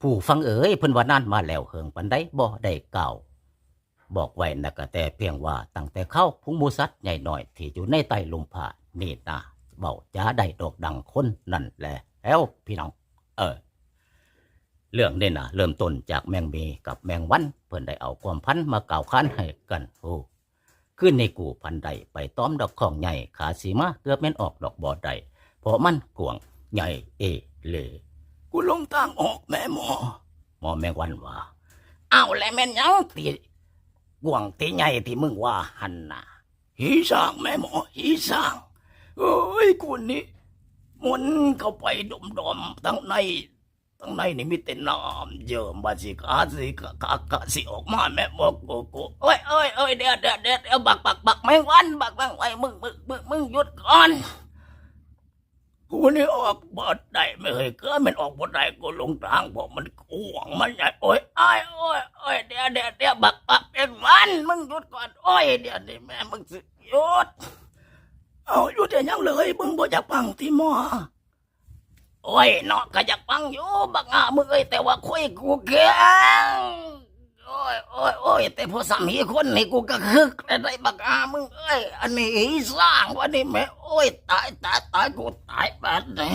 ຜູ້ຟັງເອີຍ, ເພິ່ນວ່ານານມາແລ້ວ ເຫິງປານໃດບໍ່ໄດ້ກ່າວ ບອກໄວ້ນະກະແຕພຽງວ່າ ຕັ້ງແຕ່ຄາວຝູງໝູສັດໃຫຍ່ນ້ອຍທີ່ຢູ່ໃນໃຕ້ລົມຟ້ານີ້ນາ ເວົ້າຈາໄດ້ດອກດັງຄົນນັ້ນແຫຼະແລ້ວພີ່ນ້ອງເອີຍ. ເລື່ອງນີ້ນະເລີ່ມຕົ້ນຈາກແມງໝີກັບແມງວັນ ເພິ່ນໄດ້ເອົາຄວາມຝັນມາກ່າວຂານໃຫ້ກັນຮູ້. ຄືນນີ້ກູຝັນໄດ້ໄປຕອມດອກຂອງໃຫຍ່ ຂາສີມາເກືອບແມ່ນອອກດອກບໍ່ໄດ້ ເພາະມັນກວ້າງໃຫຍ່ເອເຫຼ. ກູຫຼົງທາງອອກແມ່ໝໍ. ໝໍແມງວັນວ່າ. ອ້າວ ແລະແມ່ນຫຍັງທີ່ກວ້າງທີ່ໃຫຍ່ທີ່ມຶງວ່າຫັ້ນນະ? ຜີຊ້າງແມ່ໝໍ, ຜີຊ້າງ. ເອີຍ ກູນີ້ໝູນເຂົ້າໄປດົມໆ ທາງໃນ ທາງໃນນີ້ມີແຕ່ນ້ຳເຢິມ ວ່າຊິກະ ຊິກະ ກະ ກະຊິອອກມາແມ່ໝໍໂກໂກ. ໂອ້ຍ ໂອ້ຍ ໂອ້ຍ ດຽວ ດຽວ ດຽວ ບັກ ບັກ ບັກແມງວັນ ບັກແມງວັນ ມຶງ ມຶງ ມຶງ ມຶງຢຸດກ່ອນ. ກູນີ້ອອກບໍ່ໄດ້ແມ່ເອີຍ, ເກືອແມ່ນອອກບໍ່ໄດ້ ກູຫຼົງທາງ ເພາະມັນກວ້າງ ມັນໃຫຍ່. ໂອ້ຍ ອ້າຍ ໂອ້ຍ ໂອ້ຍ ດຽວ ດຽວ ດຽວ ບັກ ບັກແມງວັນ ມຶງຢຸດກ່ອນ. ໂອ້ຍ ດຽວນີ້ແມ່ມຶງຊິຢຸດ. ເອົ້າ ຢຸດເຮັດຫຍັງເລີຍ ມຶງບໍ່ຢາກຟັງຕິໝໍ? ໂອ້ຍເນາະ ກະຢາກຟັງຢູ່ບັກຫາມຶງເອີຍ ແຕ່ວ່າຄຸຍກູແຂງ. ໂອ້ຍ ໂອ້ຍ ໂອ້ຍ ແຕ່ພໍສ່ຳຮີຄົນນີ້ ກູກະຄຶກແລ້ວໄດ໋ບັກຫາມຶງເອີຍ. ອັນນີ້ຮີຊ້າງ ອັນນີ້ແມ່. ໂອ້ຍ ຕາຍ ຕາຍ ຕາຍ ກູຕາຍບາດນີ້.